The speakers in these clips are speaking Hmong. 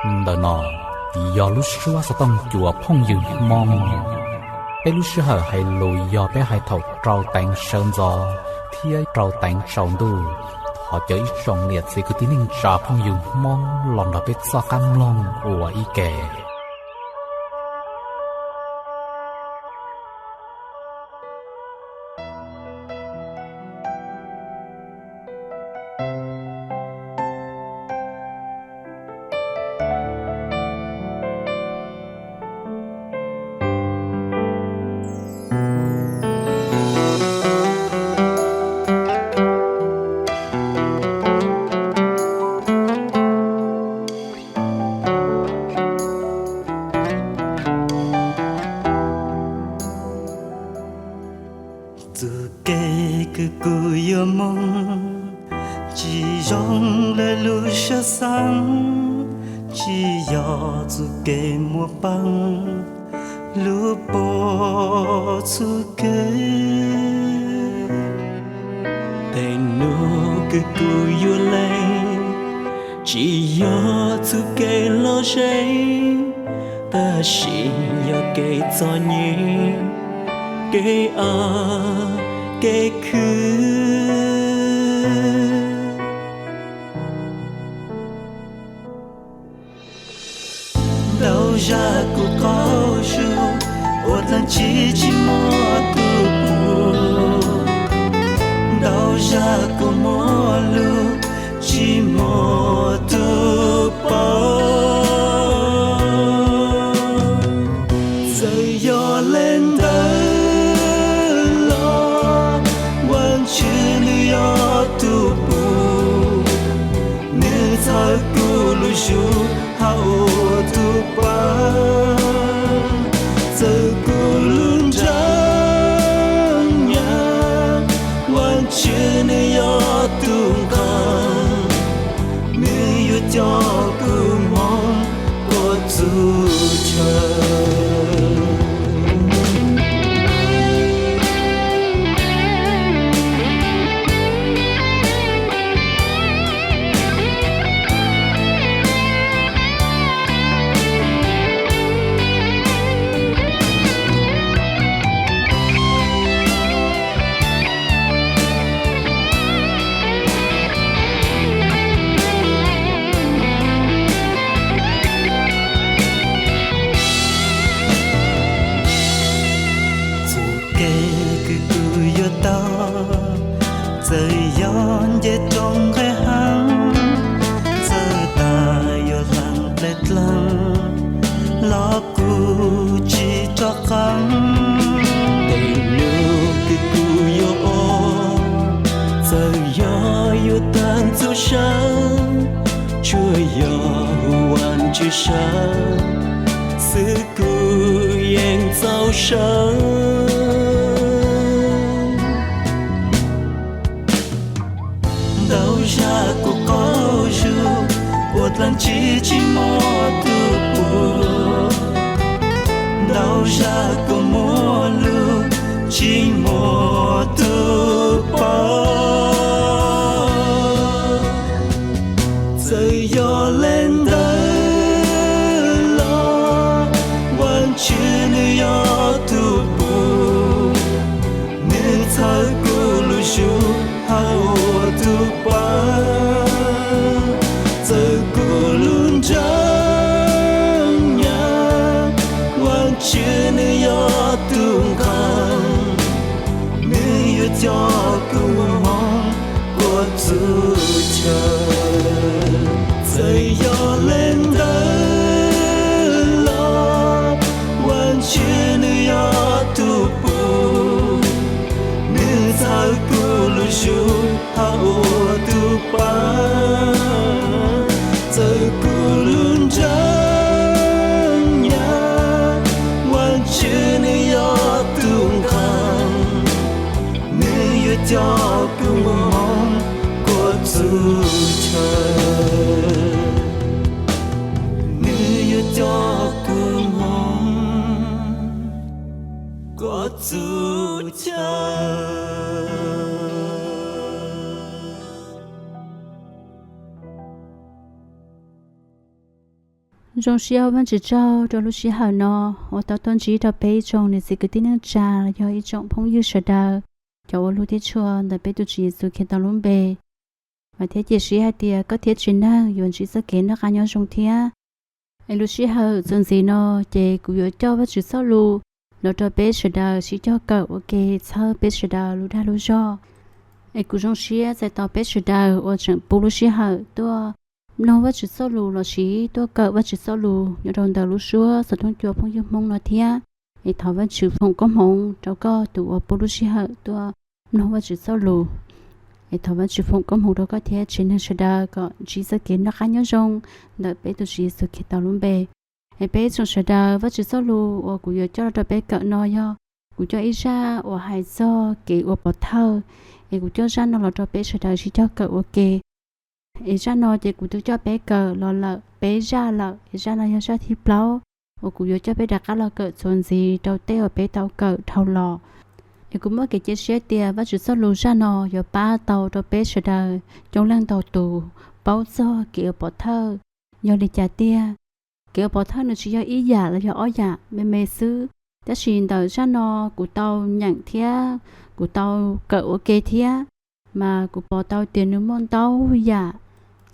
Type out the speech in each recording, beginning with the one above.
Ntawm no yog lub suab xov tooj cua phooj ywg Hmoob. Peb lub sij hawm hais lus yog peb hais thaum rau teev sawv ntxov thiab rau teev tsaus ntuj. Thov caw ib tsoom niam txiv kwv tij neej tsa phooj ywg Hmoob los nrog peb txoj qab mloog ua ib ke. Txuj kev kws kuv yuav moog tsi zoo le lub sab xaab, tsi yog txuj kev muaj paab lub pov txhua kev. Tej nub kws kuv yuav lees tsi yog txuj kev lom zem, tab sis yog kev txom nyem, kev av kev khwv. Ntau zag kuv qaug zug ua dlaag tsi tsi muaj tug pum, ntau zag kuv muaj lug tsi muaj tug paub. Txawm yog le ntawd los Vaajtswv nwg yog tug pum, nwg txhawb kuv lug zug hab ua tug paab. Txawm kuv lub nraag nyab, Vaajtswv nwg yog tug nqaa, nwg yuav coj kuv moog kuas txug chaw. Txuj kev kws kuv yuav tau, txawm yog nce roob nqes haav, txawm tas yuav hlaang dlaim dlaag los kuv tsi rov qaab. Tej nub kws kuv yuav ua, txawm yog yuav taag txug sab, tsuav yog huv Vaajtswv sab xwb kuv yeej txaus sab. Ntau zag kuv qaug zug ua dlaag tsi tsi muaj tug pum, ntau zag kuv muaj lug tsi muaj tug paub. Txawm yog le ntawd los Vaajtswv nwg yog tug pum, nwg txhawb kuv lug zug hab ua tug paab. Txawm kuv lub nraag nyab, Vaajtswv nwg yog tug nqaa, nwg yuav coj kuv moog kuas txug chaw. Txawm yog le ntawd los Vaajtswv nwg yog tug pum, nwg txhawb kuv lug zug hab ua tug paab. Txawm kuv lub nraag nyab, Vaajtswv nwg yog tug nqaa, nwg yuav coj kuv moog kuas txug chaw. Nwg yuav coj kuv moog kuas txug chaw. Zoo siab ua Vajtswv tsaug rau lub sij hawm no uas tau tuaj ntsib rau peb ib tsoom niam txiv kwv tij neej tsa los yog ib tsoom phooj ywg sawv daws, cov uas hlub thiab tshua ntawm peb tus Tswv Yexus Khetos lub npe. Vam thiab cia siab hais tias koj thiab tsev neeg yuav ntsib txoj kev noj qab nyob zoo thiab. Es lub sij hawm txuas ntxiv no ces kuv yuav coj Vajtswv txoj lus los rau peb sawv daws sib cog kawm ua ke txhawb peb sawv daws lub dag lub zog. Es kuv zoo siab txais tos peb sawv daws uas tseem pub lub sij hawm tuaj mloog Vajtswv txoj lus lossis tuaj kawm Vajtswv txoj lus nyob rau ntawm lub suab xov tooj cua phooj ywg Hmoob no thiab. Es thov Vajtswv foom koob hmoov rau koj tus uas pub lub sij hawm tuaj mloog Vajtswv txoj lus. Es thov Vajtswv foom koob hmoov rau koj thiab tsev neeg sawv daws kom ntsib txoj kev noj qab nyob zoo ntawm peb tus Tswv Yexus Khetos lub npe. Es peb tsoom sawv daws, Vajtswv txoj lus uas kuv yuav coj los rau peb kawm no yog kuv coj ib zaj uas hais txog kev ua pov thawj. Es kuv coj zaj no los rau peb sawv daws sib cog kawm ua ke. Es zaj no ces kuv twb coj peb kawm los lawm peb zaj lawm, es zaj no yog zaj thib plaub uas kuv yuav coj peb rov qab los kawm txuas ntxiv rau tej uas peb tau kawm dhau los. Es kuv muaj kev cia siab tias Vajtswv txoj lus zaj no yuav pab tau rau peb sawv daws coob leej ntau tus paub txog kev ua pov thawj yog li cas tiag. Kev ua pov thawj nws tsis yog ib yam los yog ob yam me me xwb, tab sis ntawm zaj no kuv tau nyeem thiab kuv tau kawm ua ke thiab, mas kuv pom tau tias nws muaj ntau yam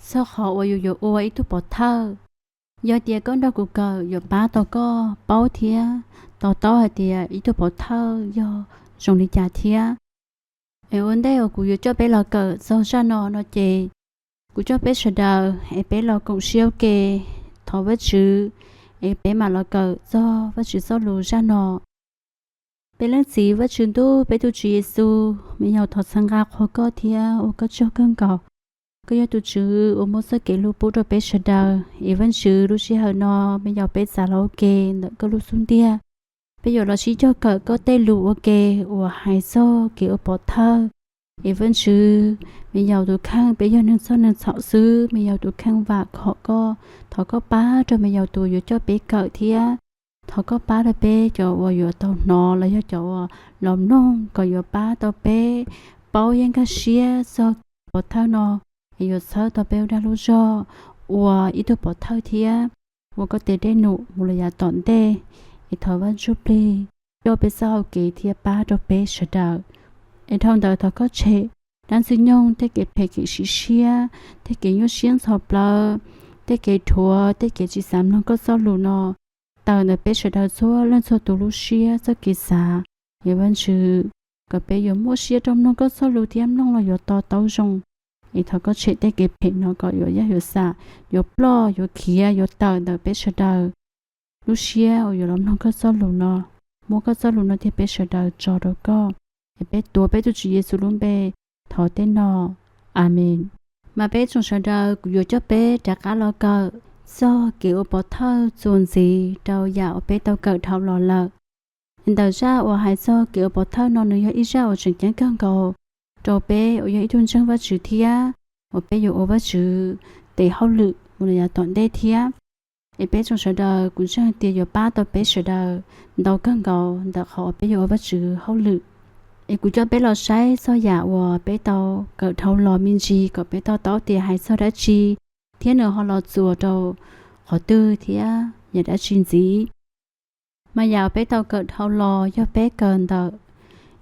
txog qhov uas yus yuav ua ib tug pov thawj. Yog tias koj nrog kuv kawm yuav pab tau koj paub thiab to taub hais tias ib tug pov thawj yog zoo li cas thiab. Es ua ntej uas kuv yuav coj peb los kawm txog zaj no no ces kuv coj peb sawv daws es peb los koom siab ua ke thov Vajtswv, es peb mam los kawm txog Vajtswv txoj lus zaj no. Peb Leej Txiv Vajtswv ntuj, peb tus Tswv Yexus, me yaus thov txhawb nqa qhuas koj thiab ua koj tsaug kawg nkaus. Koj yog tus Tswv uas muaj txoj kev hlub pub rau peb sawv daws, es Vajtswv lub sij hawm no me yaus peb txav los ua ke ntawm koj lub xub ntiag. Peb yuav los sib cog kawm koj tej lus ua ke uas hais txog kev ua pov thawj. Es Vajtswv, me yaus tus kheej peb yog neeg txhoj neeg txhaum xwb, me yaus tus kheej vam khom koj, thov koj pab rau me yaus tus yuav coj peb kawm thiab thov koj pab rau peb cov uas yuav tau hnov los yog cov uas los mloog kom yuav pab tau peb paub yeej nkag siab txog kev ua pov thawj no, es yuav txhawb tau peb ua dag lub zog ua ib tug pov thawj thiab ua koj tes dej num mus lawm yav tom ntej. Es thov Vaj Ntsuj Plig coj peb txoj hau kev thiab pab rau peb sawv daws. Es dhau ntawd thov koj tshem dab ntxwg nyoog tej kev phem kev sim siab, tej kev nyuaj siab ntxhov plawv, tej kev dhuav, tej kev tsis xav mloog koj txoj lus no tawm ntawm peb sawv daws txhua leej txhua tus lub siab txoj kev xav. Es Vaj Ntsuj, kom peb yuav muaj siab rau mloog koj txoj lus thiab mloog los yuav to taub zoo. Es thov koj tshem tej kev phem no kom yuav yaj yuav xam, yuav ploj yuav khiav yuav tawm ntawm peb sawv daws lub siab uas yuav los mloog koj txoj lus no. Muab koj txoj lus no thiab peb sawv daws tso rau koj. Es peb tuav peb tus Tswv Yexus lub npe thov tej no. Amees. Mas peb tsoom sawv daws, kuv yuav coj peb rov qab los kawm txog kev ua pov thawj txuas ntxiv rau yam uas peb tau kawm dhau los lawm. Ntawm zaj uas hais txog kev ua pov thawj no nws yog ib zaj uas tseem ceeb kawg nkaus rau peb uas yog ib tug ntseeg Vajtswv thiab uas peb yuav ua Vajtswv tes hauj lwm mus lawm yav tom ntej thiab. Es peb tsoom sawv daws kuv ntseeg tias yuav pab tau peb sawv daws ntau kawg nkaus ntawm qhov uas peb yuav ua Vajtswv hauj lwm. Es kuv coj peb los saib txog yam uas peb tau kawm dhau los me ntsis kom peb to taub tias hais txog dab tsi thiab nws ho los txuas rau qhov twg thiab yam dab tsi ntxiv. Mas yam uas peb tau kawm dhau los yog peb kawm ntawm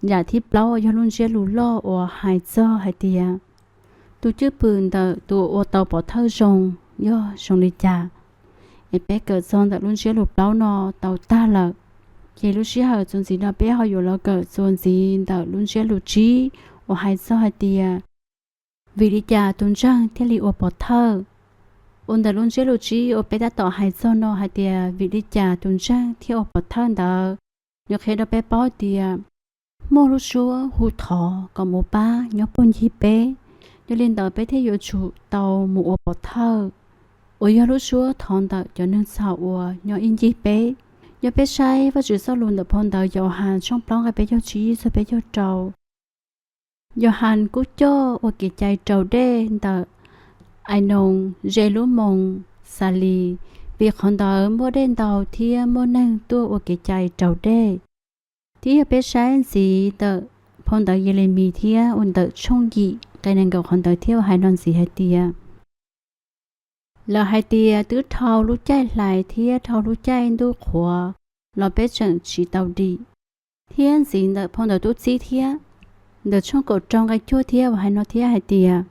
yam thib plaub uas yog lub ntsiab lus loj uas hais txog hais tias tus cwj pwm ntawm tus uas ua tau pov thawj zoo yog zoo li cas. Es peb kawm txog ntawm lub ntsiab lus plaub no tau tag lawm, ces lub sij hawm txuas ntxiv no peb ho yuav los kawm txuas ntxiv ntawm lub ntsiab lus tsib uas hais txog hais tias vim li cas tus ntseeg thiaj li ua pov thawj. Uas ntawm lub ntsiab lus tsib uas peb tab tom hais txog no hais tias vim li cas tus ntseeg thiaj ua pov thawj ntawd, yuav qhia rau peb paub tias muaj lub suab hu thov kom mus pab nyob puag ncig peb. Yog li ntawd peb thiaj yuav tsum tau mus ua pov thawj, uas yog lub suab thov ntawm cov neeg txhaum uas nyob ib ncig peb. Yog peb saib Vajtswv txoj lus ntawm phau ntawv Yauhas tshooj plaub nqe peb caug tsib txog peb caug rau, Yauhas kuj coj ua kev cai raus dej ntawm Ainoos ze lub moos Xalis, vim qhov ntawd muaj dej ntau thiab muaj neeg tuaj ua kev cai raus dej. Thiab yog peb saib ntxiv ntawm phau ntawv Yelemis thiab uas ntawm tshooj yim nqe nees nkaum qhov ntawd thiab uas hais no ntxiv hais tias, Lawv hais tias twb dhau lub caij hlais thiab dhau lub caij ntuj qhuav los peb tseem tsis tau dim. Thiab ntxiv ntawm phau ntawv tub txib thiab, ntawm tshooj kaum rau nqe cuaj thiab uas hais no thiab hais tias,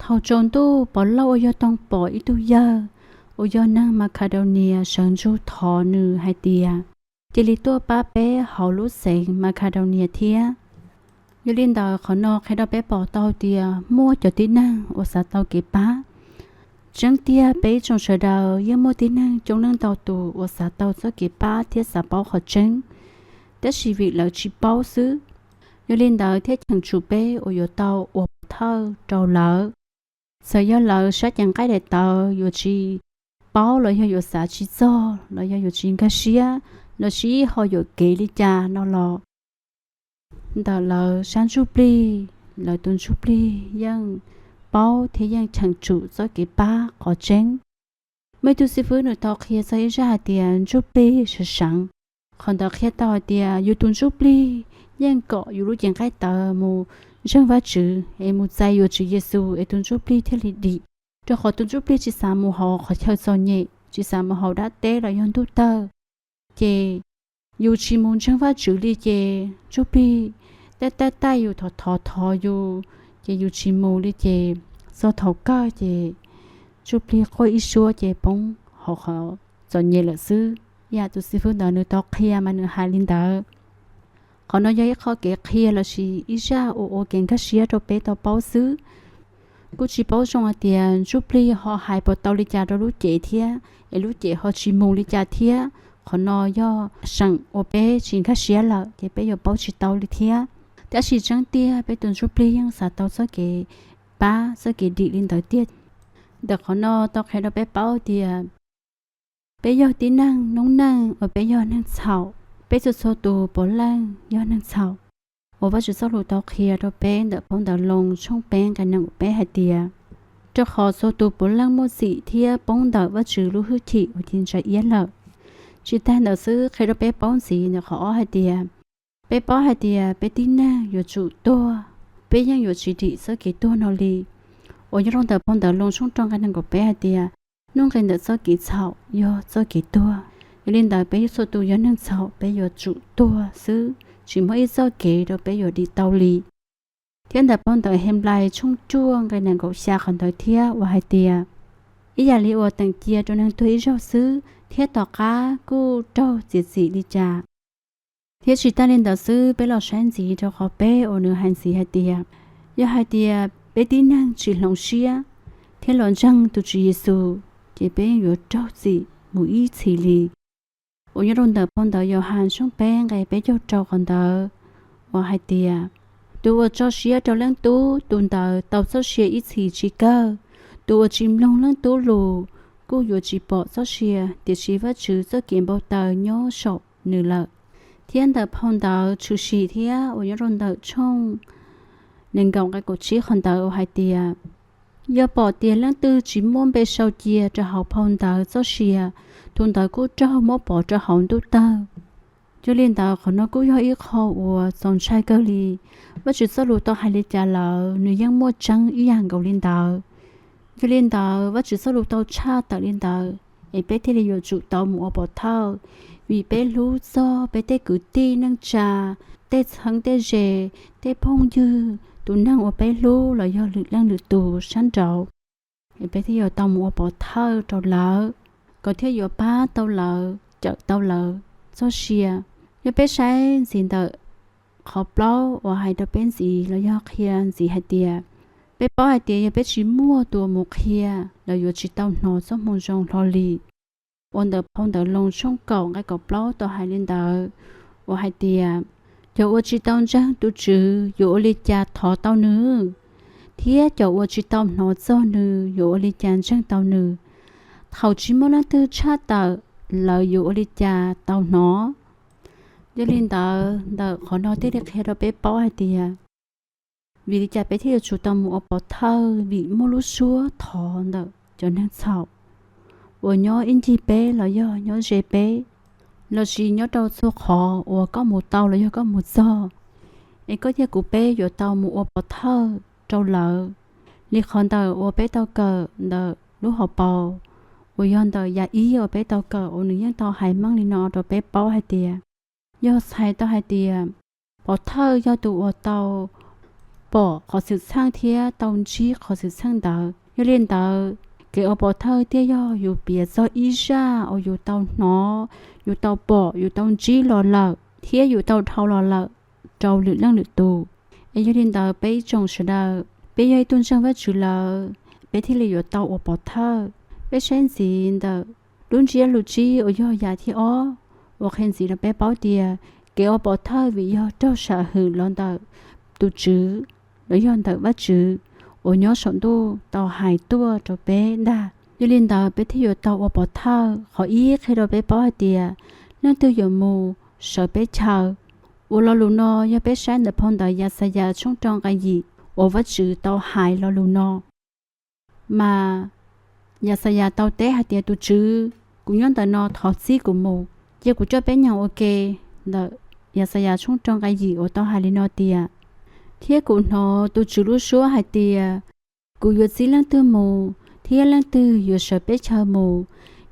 thaum tsaus ntuj Pov Lauj uas yog Toog Pom ib tug yawg uas yog neeg Macedonia sawv ntsug thov nws hais tias, cia li tuaj pab peb hauv lub xeev Macedonia thiab. Yog li ntawd qhov no qhia rau peb pom tau tias muaj cov tib neeg uas xav tau kev pab. Tseeb tiag peb ib tsoom sawv daws yeej muaj tib neeg coob leej ntau tus uas xav tau txoj kev pab thiab xav paub qhov tseeb, tab sis vim lawv tsis paub xwb. Yog li ntawd thiaj cheem tsum peb uas yuav tau ua pov thawj rau lawv. Txawm yog lawv sab cev nqaij daim tawv yuav tsis paub los yog yuav xav tsis txog los yog yuav tsis nkag siab los sis ho yuam kev li cas no los, ntawm lawv sab ntsuj plig, lawv tus ntsuj plig yeej paub thiab yeej cheem tsum txoj kev pab qhov tseeb. Muaj ib tug xib fwb nws tau qhia txog ib zaj hais tias ntsuj plig sawv seev. Qhov ntawd qhia tau hais tias yus tus ntsuj plig yeej kom yus lub cev nqaij tawv mus ntseeg Vajtswv es mus txais yuav Tswv Yexus es tus ntsuj plig thiaj li dim. Rau qhov tus ntsuj plig tsis xav mus hauv qhov chaw txom nyem, tsis xav mus hauv dab teb los yog ntuj tawg, ces yus tsis mus ntseeg Vajtswv li ces ntsuj plig taij taij taij yus, thov thov thov yus, ces yus tsis mus li ces txog thaum kawg ces ntsuj plig quaj ib suab ces poob hauv qhov txom nyem lawm xwb. Yam tus xib fwb ntawd nws tau qhia mas nws hais li ntawd. Qhov no yog ib qho kev qhia los sis ib zaj uas ua kev nkag siab rau peb tau paub xwb. Kuj tsis paub zoo hais tias ntsuj plig ho hais puas tau li cas rau lub cev thiab es lub cev ho tsis mus li cas thiab. Qhov no yog seem ua peb tsis nkag siab lawm ces peb yuav paub tsis tau li thiab. Tab sis tseeb tiag peb tus ntsuj plig yeej xav tau txoj kev pab txoj kev dim li ntawd tiag. Ntawm qhov no tau qhia rau peb paub tias peb yog tib neeg noob neej uas peb yog neeg txhaum, peb txhua txhua tus puav leej yog neeg txhaum. Uas Vajtswv txoj lus tau qhia rau peb ntawm phau ntawv Loos tshooj peb nqe nees nkaum peb hais tias, rau qhov txhua tus puav leej muaj txim thiab poob ntawm Vajtswv lub hwj chim uas ci ntsa iab lawm. Tsis tag ntawd xwb, qhia rau peb paub ntxiv ntawm qhov ob hais tias, peb paub hais tias peb tib neeg yuav tsum tuag, peb yeej yuav tsis dim txoj kev tuag no li. Uas nyob rau ntawm phau ntawv Loos tshooj rau nqe nees nkaum peb hais tias, nuj nqis ntawm txoj kev txhaum yog txoj kev tuag. Yog li ntawd peb txhua tus yog neeg txhaum peb yuav tsum tuag xwb, tsis muaj ib txoj kev rau peb yuav dim tau li. Thiab ntawm phau ntawv Henplais tshooj cuaj nqe nees nkaum xya qhov ntawd thiab uas hais tias, ib yam li uas teem cia rau neeg tuag ib zaug xwb thiab tom qab kuj raug txiav txim li cas. Thiab tsis tas li ntawd xwb, peb los saib ntxiv rau qhov peb uas nws hais ntxiv hais tias, yog hais tias peb tib neeg tsis hloov siab thiab los ntseeg tus Tswv Yexus, ces peb yeej yuav raug txim mus ib txhis li. Uas nyob rau ntawm phau ntawv Yauhas tshooj peb nqe peb caug rau qhov ntawd uas hais tias, tus uas tso siab rau Leej Tub, tus ntawd tau txoj sia ib txhis tsis kawg. Tus uas tsis mloog Leej Tub lus kuj yuav tsis pom txoj sia, tiam sis Vajtswv txoj kev npau taws nyob saum nws lawm. Thiab ntawm phau ntawv Tshwm Sim thiab uas nyob rau ntawm tshooj nees nkaum nqe kaum tsib qhov ntawd uas hais tias, yog pom tias leej twg tsis muaj npe sau cia rau hauv phau ntawv txoj sia, tus ntawd kuj raug muab pov rau hauv ntuj tawg. Yog li ntawd qhov no kuj yog ib qho uas txaus ntshai kawg li. Vajtswv txoj lus tau hais li cas lawm nws yeej muaj tseeb ib yam nkaus li ntawd. Yog li ntawd Vajtswv txoj lus tau tshaj tawm li ntawd, es peb thiaj li yuav tsum tau mus ua pov thawj, vim peb hlub txog peb tej kwv tij neej tsa, tej txheeb tej ze, tej phooj ywg, tus neeg uas peb hlub los yog lwm leej lwm tus sab nraud. Es peb thiaj yuav tau mus ua pov thawj rau lawv, kom thiaj yuav pab tau lawv, cawm tau lawv txoj sia. Yog peb saib ntxiv ntawm qhov plaub uas hais rau peb ntxiv los yog qhia ntxiv hais tias, peb paub hais tias yog peb tsis muaj tus uas mus qhia, lawv yuav tsis tau hnov txoj moo zoo hlo li. Uas ntawm phau ntawv Loos tshooj kaum nqe kaum plaub tau hais li ntawd, uas hais tias, cov uas tsis tau ntseeg tus Tswv yuav ua li cas thov tau nws? Thiab cov uas tsis tau hnov txog nws yuav ua li cas ntseeg tau nws? Thaum tsis muaj leej twg tshaj tawm, lawv yuav ua li cas tau hnov? Yog li ntawd, ntawm qhov no thiaj li qhia rau peb paub hais tias, vim li cas peb thiaj yuav tsum tau mus ua pov thawj? Vim muaj lub suab thov ntawm cov neeg txhaum uas nyob ib ncig peb los yog nyob ze peb, lossis nyob rau txhua qhov uas koj mus tau los yog koj mus txog, es koj thiab kuv peb yuav tau mus ua pov thawj rau lawv, li qhov ntawm uas peb tau kawm ntawm lub hauv paus uas yog ntawm yam ib uas peb tau kawm uas nws yeej tau hais meej li no rau peb paub hais tias, yog txhais tau hais tias pov thawj yog tus uas tau pom qhov xwm txheej thiab tau ntsib qhov xwm txheej ntawd. Yog li ntawd, kev ua pov thawj thiaj yog yus piav txog ib zaj uas yus tau hnov, yus tau pom, yus tau ntsib los lawm thiab yus tau dhau los lawm rau lwm leej lwm tus. Es yog li ntawd peb ib tsoom sawv daws, peb yog ib tug ntseeg Vajtswv lawm, peb thiaj li yuav tau ua pov thawj. Peb saib ntxiv ntawm lub ntsiab lus tsib uas yog yam thib ob uas qhia ntxiv rau peb paub tias kev ua pov thawj vim yog raug sam hwm los ntawm tus Tswv, los yog ntawm Vajtswv uas nyob saum ntuj tau hais tuaj rau peb ntag. Yog li ntawd peb thiaj yuav tau ua pov thawj. Qhov ib qhia rau peb paub hais tias leej twg yuav mus sawv peb chaw. Uas lo lus no yog peb saib ntawm phau ntawv Yaxayas tshooj rau nqe yim uas Vajtswv tau hais lo lus no. Mas Yaxayas tau teb hais tias, tus Tswv, kuv nyob ntawm no, thov txib kuv mus. Cia kuv coj peb nyeem ua ke ntawm Yaxayas tshooj rau nqe yim uas tau hais li no tias, thiab kuv hnov tus Tswv lub suab hais tias, kuv yuav txib leej twg mus, thiab leej twg yuav sawv peb chaw mus.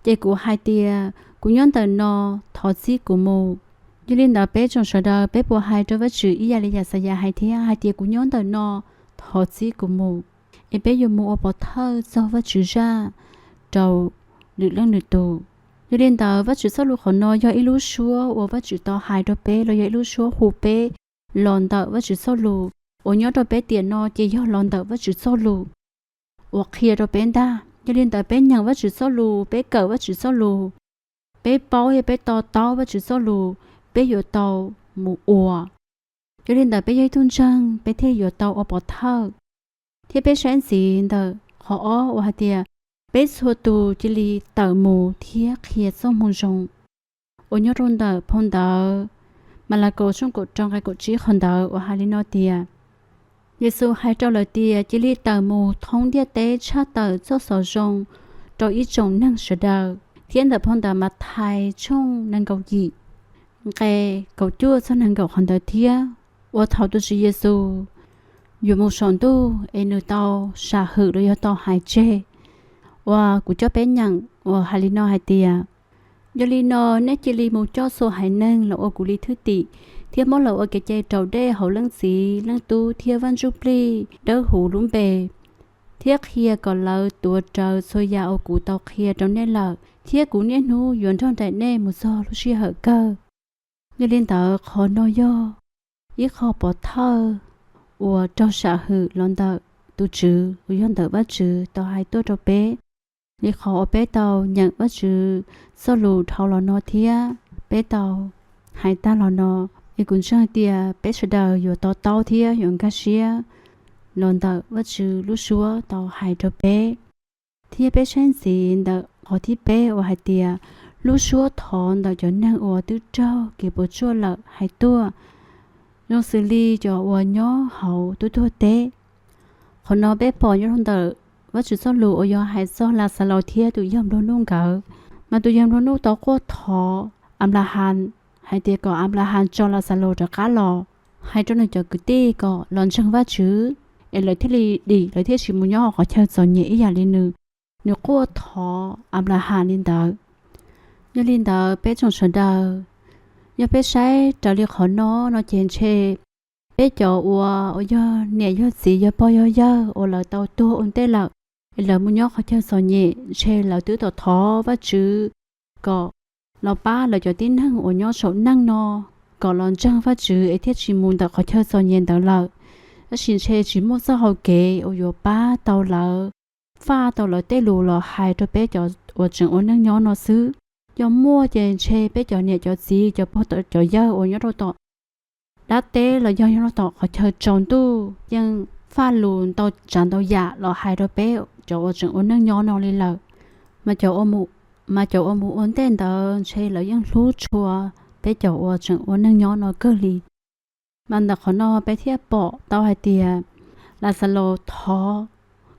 Ces kuv hais tias, kuv nyob ntawm no, thov txib kuv mus. Yog li ntawd peb tsoom sawv daws, peb puas hais rau Vajtswv ib yam li Yaxayas hais thiab, hais tias, kuv nyob ntawm no, thov txib kuv mus? Es peb yuav mus ua pov thawj txog Vajtswv zaj rau lwm leej lwm tus. Yog li ntawd Vajtswv txoj lus qhov no yog ib lub suab uas Vajtswv tau hais rau peb los yog ib lub suab hu peb los ntawm Vajtswv txoj lus uas nyob rau peb tiam no ces yog los ntawm Vajtswv txoj lus uas qhia rau peb ntag. Yog li ntawd peb nyeem Vajtswv txoj lus, peb kawm Vajtswv txoj lus, peb paub thiab peb to taub Vajtswv txoj lus, peb yuav tau mus ua. Yog li ntawd peb yog ib tug ntseeg, peb thiaj yuav tau ua pov thawj. Thiab peb saib ntxiv ntawm qhov ob uas hais tias, peb txhua tus cia li tawm mus thiab qhia txoj moo zoo, uas nyob rau ntawm phau ntawv Malakaus tshooj kaum rau nqe kaum tsib qhov ntawd uas hais li no tias, Yexus hais rau lawv tias, cia li tawm mus thoob ntiaj teb tshaj tawm txoj xov zoo rau ib tsoom neeg sawv daws. Thiab ntawm phau ntawv Mathais tshooj nees nkaum yim nqe kaum cuaj txog nees nkaum qhov ntawd thiab, uas thaum tus Tswv Yexus yuav mus saum ntuj es nws tau sam hwm los yog tau hais tseg uas kuv coj peb nyeem uas hais li no hais tias, yog li no nej cia li mus coj txhua haiv neeg los ua kuv li thwj tim, thiab muab lawv ua kev cai raus dej hauv Leej Txiv, Leej Tub thiab Vaj Ntsuj Plig Dawb Huv lub npe, thiab qhia kom lawv tuav rawv txhua yam uas kuv tau qhia rau nej lawm, thiab kuv niaj hnub yuav nrog nraim nej mus txog lub sij hawm kawg. Yog li ntawd qhov no yog ib qho pov thawj uas raug sam hwm los ntawm tus Tswv uas yog ntawm Vajtswv tau hais tuaj rau peb, li qhov uas peb tau nyeem Vajtswv txoj lus dhau los no thiab peb tau hais tag los no. Es kuv ntseeg tias peb sawv daws yuav to taub thiab yuav nkag siab los ntawm Vajtswv lub suab tau hais rau peb. Thiab peb saib ntxiv ntawm qhov thib peb uas hais tias, lub suab thov ntawm cov neeg uas twb raug kev puas tsuaj lawm hais tuaj, zoo xws li cov uas nyob hauv tub tuag teb. Qhov no peb pom nyob rau ntawm Vajtswv txoj lus uas yog hais txog Laxalus thiab tus yawg nplua nuj nkawd. Mas tus yawg nplua nuj tau quaj thov Anplahas hais tias kom Anplahas tso Laxalus rov qab los, hais rau nws cov kwv tij kom los ntseeg Vajtswv, es lawv thiaj li dim, lawv thiaj tsis mus nyob hauv qhov chaw txom nyem ib yam li nws, nws quaj thov Anplahas li ntawd. Yog li ntawd peb tsoom sawv daws, yog peb saib raws li qhov no no ces ntshe peb cov uas, uas yog niam yog txiv yog pog yog yawg uas lawv tau tuag ua ntej lawm, es lawv mus nyob qhov chaw txom nyem, ntshe lawv twb tau thov Vajtswv kom los pab lawv cov tib neeg uas nyob saum neej no kom los ntseeg Vajtswv es thiaj tsis mus ntawm qhov chaw txom nyem ntawd lawm. Tab sis ntshe tsis muaj txoj hau kev uas yuav pab tau lawv, faj tau lawv tej lus los hais rau peb cov uas tseem ua neej nyob no xwb. Yog muaj ces ntshe peb cov niam cov txiv cov pog cov yawg uas nyob rau tom dab teb los yog nyob rau tom qhov chaw tsaus ntuj yeej faj lus ntau tsav ntau yam los hais rau peb cov uas tseem ua neej nyob no li lawm. Mas cov ua mus, mas cov uas mus ua ntej ntawd ntshe lawv yeej hlub tshua peb cov uas tseem ua neej nyob no kawg li. Mas ntawm qhov no peb thiaj pom tau hais tias Laxalus thov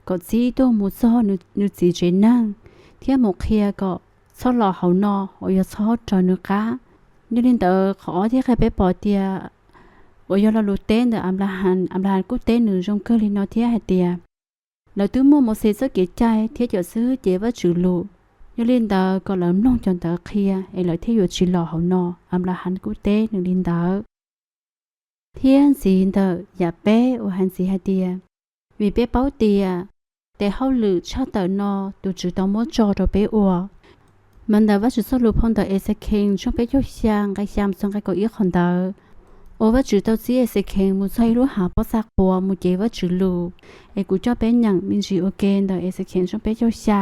kom txib tuaj mus txog nws, nws txiv tsev neeg, thiab mus qhia kom txhob los hauv no uas yog txhob raws nws qab. Yog li ntawd qhov ob thiaj qhia peb pom tias uas yog lo lus teb ntawm Anplahas, Anplahas kuj teb nws zoo kawg li no thiab hais tias, Lawv twb muaj Mauxes txoj kev cai thiab cov xib hwb cev Vajtswv lus, yog li ntawd kom lawv mloog cov ntawd qhia es lawv thiaj yuav tsis los hauv no. Anplaham kuj teb nws li ntawd. Thiab ntxiv ntawm yam peb uas hais ntxiv hais tias, vim peb paub tias tes hauj lwm tshaj tawm no tus Tswv tau muab tso rau peb ua. Mas ntawm Vajtswv txoj lus phau ntawv Exekhees tshooj peb caug xya nqe xya mus txog nqe kaum ib qhov ntawd, uas Vajtswv tau txib Exekhees mus txog ib lub hav pob txha qhuav mus cev Vajtswv lus, es kuv coj peb nyeem me ntsis ua ke ntawm Exekhees tshooj peb caug xya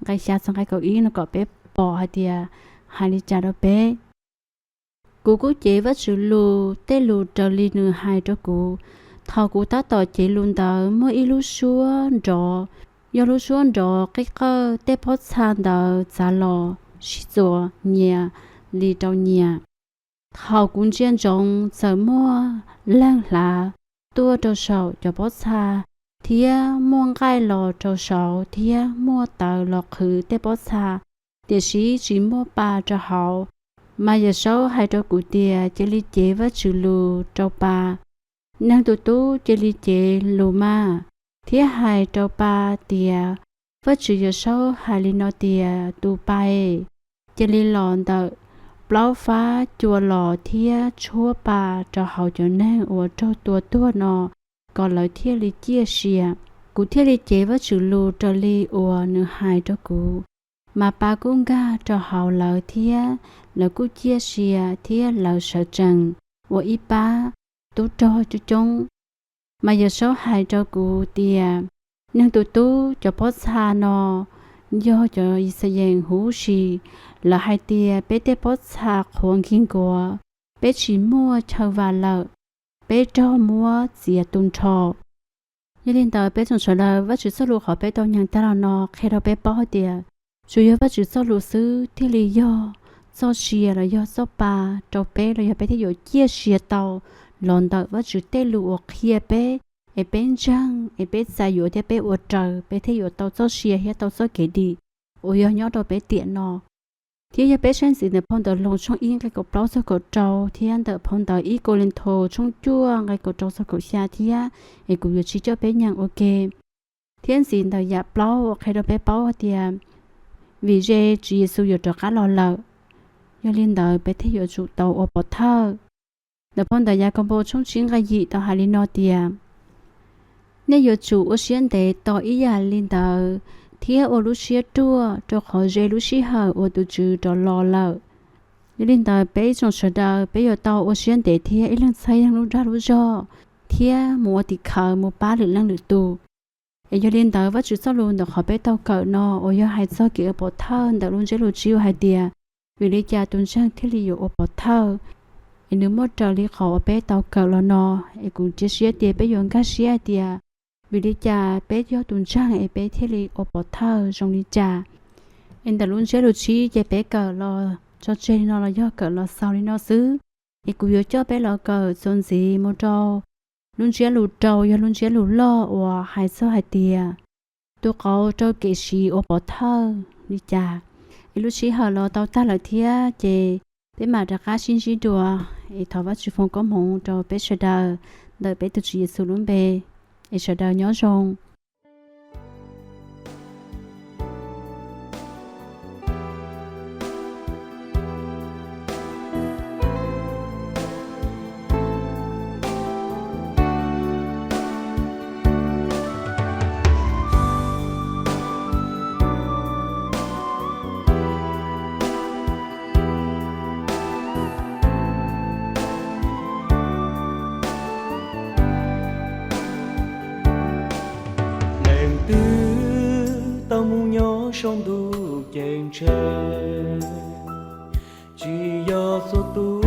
nqe xya txog nqe kaum ib no kom peb pom hais tias hais li cas rau peb. Kuv kuj cev Vajtswv lus tej lus raws li nws hais rau kuv. Thaum kuv tab tom cev lus ntawd muaj ib lub suab nrov, yog lub suab nrov qib qawj, tej pob txha ntawd txav los sib txuas nyias li rau nyias. Thaum kuv ntsia ntsoov txawm muaj leeg hlav tuaj rau saum cov pob txha, thiab muaj nqaij los rau saud thiab muaj taws los qhwv tej pob txha, tiam sis tsis muaj pa rau hauv. Mas Yawm Saub hais rau kuv tias, cia li cev Vajtswv lus rau pa. Neeg tus tub, cia li cev lus mas, thiab hais rau pa tias, Vajtswv Yawm Saub hais li no tias, tus pa es, cia li los ntawm plaub fab cua los thiab tshuab pa rau hauv cov neeg uas raug tua tuag no, kom lawv thiaj li ciaj sia. Kuv thiaj li cev Vajtswv lus raws li uas nws hais rau kuv. Mas pa kuj nkag rau hauv lawv thiab lawv kuj ciaj sia thiab lawv sawv tsees ua ib pab tub rog coob coob. Mas Yawm Saub hais rau kuv tias, neeg tus tub, cov pob txha no yog cov Yixalayees huv si. Lawv hais tias, peb tej pob txha qhuav nkig nkuav, peb tsis muaj chaw vam lawm, peb raug muab txiav tu nrho. Yog li ntawd peb tsoom sawv daws, Vajtswv txoj lus qhov peb tau nyeem tag los no qhia rau peb paub hais tias, tsuas yog Vajtswv txoj lus xwb thiaj li yog txoj sia los yog txoj pa rau peb los yog peb thiaj yuav ciaj sia tau los ntawm Vajtswv tej lus uas qhia peb, es peb ntseeg, es peb txais yuav thiab peb ua raws, peb thiaj yuav tau txoj sia thiab tau txoj kev dim uas yog nyob rau peb tiam no. Thiab yog peb saib ntxiv ntawm phau ntawv Loos tshooj ib nqe kaum plaub txog kaum rau thiab ntawm phau ntawv ib Kauleethaus tshooj cuaj nqe kaum rau txog kaum xya thiab, es kuv yuav tsis coj peb nyeem ua ke. Thiab ntxiv ntawm yam plaub uas qhia rau peb paub hais tias, vim ze Tswv Yexus yuav rov qab los lawm, yog li ntawd peb thiaj yuav tsum tau ua pov thawj. Ntawm phau ntawv Yakaunpaus tshooj tsib nqe yim tau hais li no tias, nej yuav tsum ua siab ntev tos ib yam li ntawd thiab ua lub siab ruaj, rau qhov ze lub sij hawm uas tus Tswv rov los lawm. Yog li ntawd peb ib tsoom sawv daws peb yuav tau ua siab ntev thiab ib leeg txhawb ib leeg lub dag lub zog thiab mus ua tim khawv mus pab lwm leej lwm tus. Es yog li ntawd Vajtswv txoj lus ntawm qhov peb tau kawm no uas yog hais txog kev ua pov thawj ntawm lub ntsiab lus tsib uas hais tias, vim li cas tus ntseeg thiaj li yuav ua pov thawj, es nws muaj raws li qhov uas peb tau kawm los no. Es kuv cia siab tias peb yuav nkag siab hais tias, vim li cas peb yog tus ntseeg es peb thiaj li ua pov thawj zoo li cas. Es ntawm lub ntsiab lus tsib ces peb kawm los tso tseg li no los yog kawm los xaus li no xwb. Es kuv yuav coj peb los kawm txuas ntxiv mus rau lub ntsiab lus rau, yog lub ntsiab lus loj uas hais txog hais tias, tus qauv rau kev siv ua pov thawj li cas. Es lub sij hawm los tau tag lawm thiab ces peb mam rov qab sib ntsib dua. Es thov Vajtswv foom koob hmoov rau peb sawv daws ntawm peb tus Tswv Yexus lub npe. Es sawv daws nyob zoo. Leej twg tau mus nyob saum ntuj ceeb tsheej, tsis yog txhua tus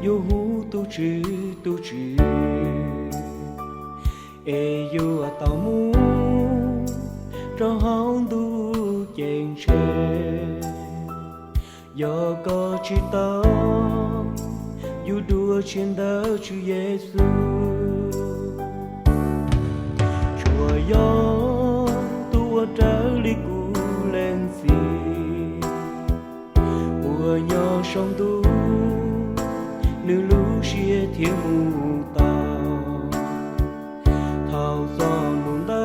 yuav hu tus Tswv tus Tswv, es yuav tau mus rau hauv ntuj ceeb tsheej. Yog koj tsis tau yug dua tshiab ntawm Tswv Yexus, tsuas yog tus uas raws li kuv leej txiv uas nyob saum ntuj, nws lub siab thiaj mus tau. Thaum txog hnub ntawd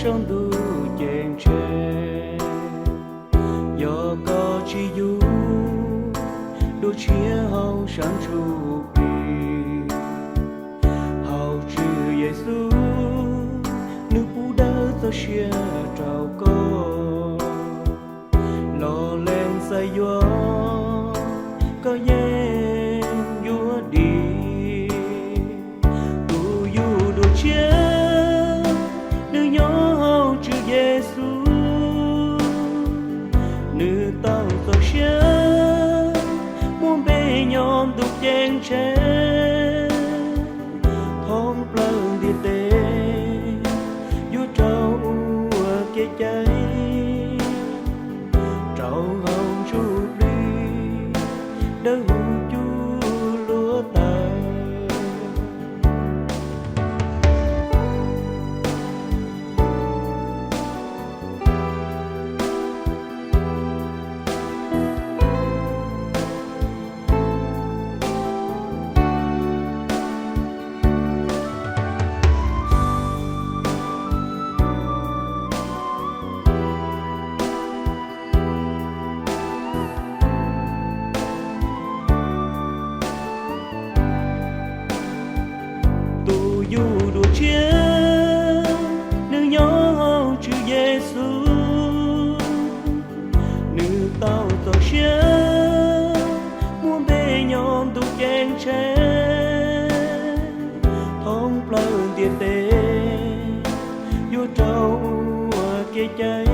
saum ntuj ceeb tsheej. Yog koj tsis yug dua tshiab hauv sab ntsuj plig, hauv Tswv Yexus, nws pub dawb txoj sia rau koj. Los lees txais yuav, koj yeej yuav dim. Tus yug dua tshiab, nws nyob hauv Tswv Yexus, nws tau txaus siab muab npe nyob ntuj ceeb tsheej. Thoob plaws ntiaj teb yuav rau ua kev cai, rau hauv ntsuj plig, dawb huv cuag luav taws. Tus yug dua tshiab, nws nyob hauv Tswv Yexus, nws tau txaus siab muab npe nyob ntuj ceeb tsheej. Thoob plaws ntiaj teb yuav rau ua kev cai,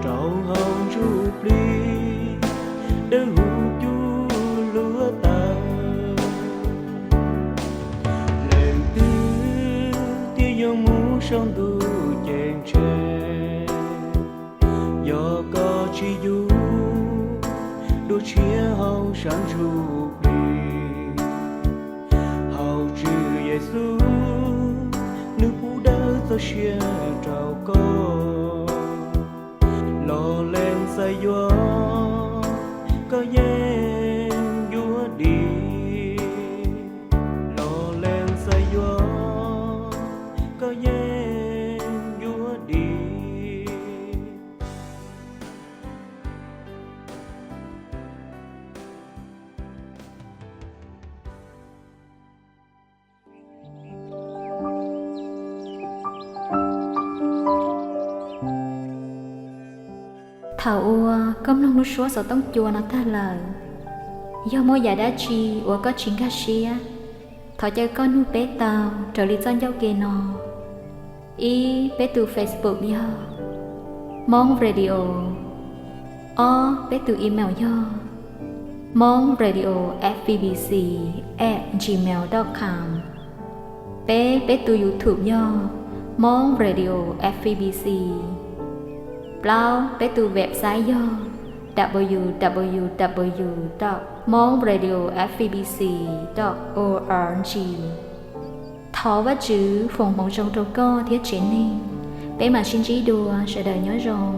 rau hauv ntsuj plig, dawb huv cuag luav taws. Leej twg thiaj yuav mus saum ntuj ceeb tsheej? Yog koj tsis yug dua tshiab hauv sab ntsuj plig, hauv Tswv Yexus, nws pub dawb txoj sia rau koj. Los lees txais yuav, koj yeej yuav dim. Los lees txais yuav, koj yeej yuav dim. Thaum uas koj mloog lub suab xov tooj cua no tag lawm, yog muaj yam dab tsi uas koj tsis nkag siab, thov caw koj nug peb tau raws li txoj ncauj ke no. Ib, peb tus Facebook yog Hmong Radio. Ob, peb tus email yog Hmong Radio F B B C at gmail dot com. Peb, peb tus YouTube yog Hmong Radio F B B C. Plaub, peb tus website yog W W W dot hmong radio F B B C dot org. Thov Vajtswv foom hmoov zoo rau koj thiab tsev neeg. Peb mam sib ntsib dua, sawv daws nyob zoo.